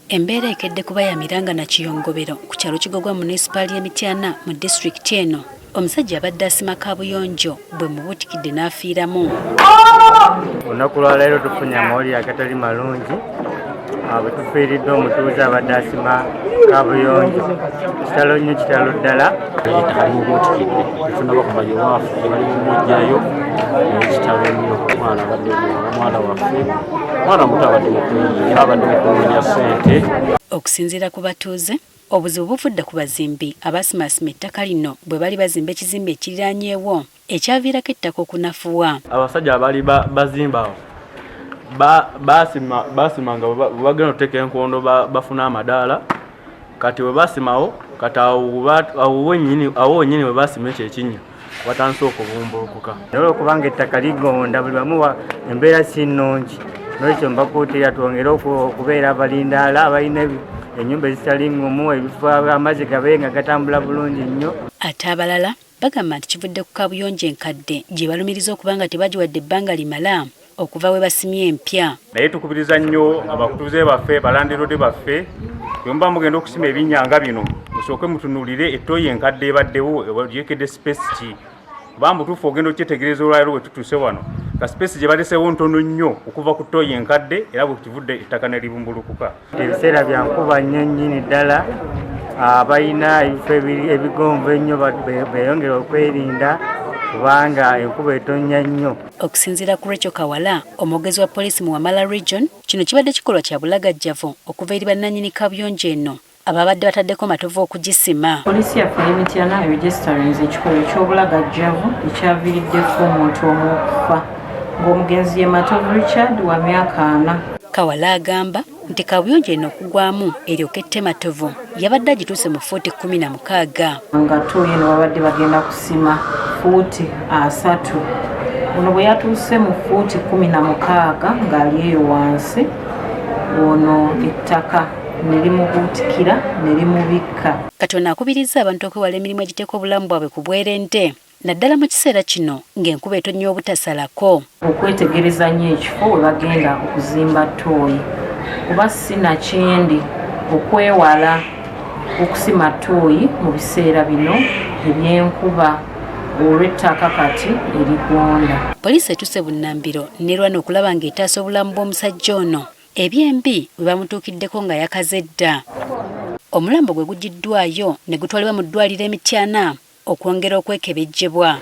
Embeera ekedde kuba ya miranga na kiyongobero ku kyalo Kigogwa munisipaali y'e Mityana mu disitulikiti eno. Omusajja abadde asima kaabuyonjo bwe mubuutikidde n'afiiramu. Olunaku lwaleero tufunye amawulire agatali malungi bwe tufiiriddwa omutuuze abadde asima kaabuyonjo. Kitalo nnyo, kitalo ddala. Ettaka limubuutikidde, tetunnaba kumanya ewaafu gye bali mumuggyayo, naye kitalo nnyo. Omwana abadde omwana waffe, mwana muto, abadde mukuyiiya, abadde mukunoonya ssente. Okusinziira ku batuuze, obuzibu buvudde ku bazimbi abaasimaasima ettaka lino bwe bali bazimba ekizimbe ekiriraanyeewo ekyaviirako ettaka okunafuwa. Abasajja abaali bazimba awo basima nga bwe bagenda okuteeka enkondo bafune amadaala. Kati bwe basimawo, kati awo wennyini bwe basima ekyo ekinnya, watandise okubumbulukuka. Naye olwokubanga ettaka ligonda buli wamu, embeera si nnungi. Nolwekyo mbakuutira twongere okubeera abalindaala abalina ennyumba ezitali ngumu, ebifo amazzi gabe nga gatambula bulungi nnyo. Ate abalala bagamba nti kivudde ku kaabuyonjo enkadde gye balumiriza okuba nga tebagiwadde ebbanga limala okuva we basimye empya. Naye tukubiriza nnyo abatuuze baffe, balandiroodi baffe, bwe muba mugenda okusima ebinnya nga bino, musooke mutunuulire ettooyi enkadde ebaddewo egirekedde space ki, kuba mutuufu ogenda okyetegereza olwaliro bwe tutuuse wano ka space gye baleseewo ntono nnyo okuva ku ttooyi enkadde, era bwe kivudde ettaka ne libumbulukuka. Ebiseera bya nkuba nnyo nnyini ddala. Abalina ebifo ebigonvu ennyo beeyongere okwerinda kubanga enkuba etonnya nnyo. Okusinziira ku Rachel Kawala, omwogezi wa poliisi mu Wamala Region, kino kibadde kikolwa kya bulagajjavu okuva eri bannannyini kabuyonjo eno ababadde bataddeko matovu okugisima. Poliisi yaffe y'e Mityana eregisterinze ekikolwa eky'obulagajjavu ekyaviiriddeko omuntu omu okufa, ng'omugenzi ye Matovu Richard wa myaka 40. Kawala agamba nti kabuyonjo eno okugwamu eryoka ette Matovu yabadde agituuse mu fuuti 16. Nga ttooyi eno babadde bagenda kusima fuuti 30, ono bwe yatuuse mu fuuti 16 ng'ali eyo wansi, ono ettaka ne limubuutikira ne limubikka. Kati ono akubirizza abantu okwewala emirimu egiteeka obulamu bwabwe ku bwerende, naddala mu kiseera kino ng'enkuba etonnya obutasalako. Okwetegereza nnyo ekifo we bagenda okuzimba ttooyi, kuba si nakindi okwewala okusima ttooyi mu biseera bino ebyenkuba olw'ettaka kati erigonda. Poliisi etuuse bunnambiro nerwana okulaba ng'etaasa obulamu bw'omusajja ono, ebyembi bwe bamutuukiddeko nga yakaze dda. Omulambo gwe gugiddwayo ne gutwalibwa mu ddwaliro e Mityana okwongera okwekebejjebwa.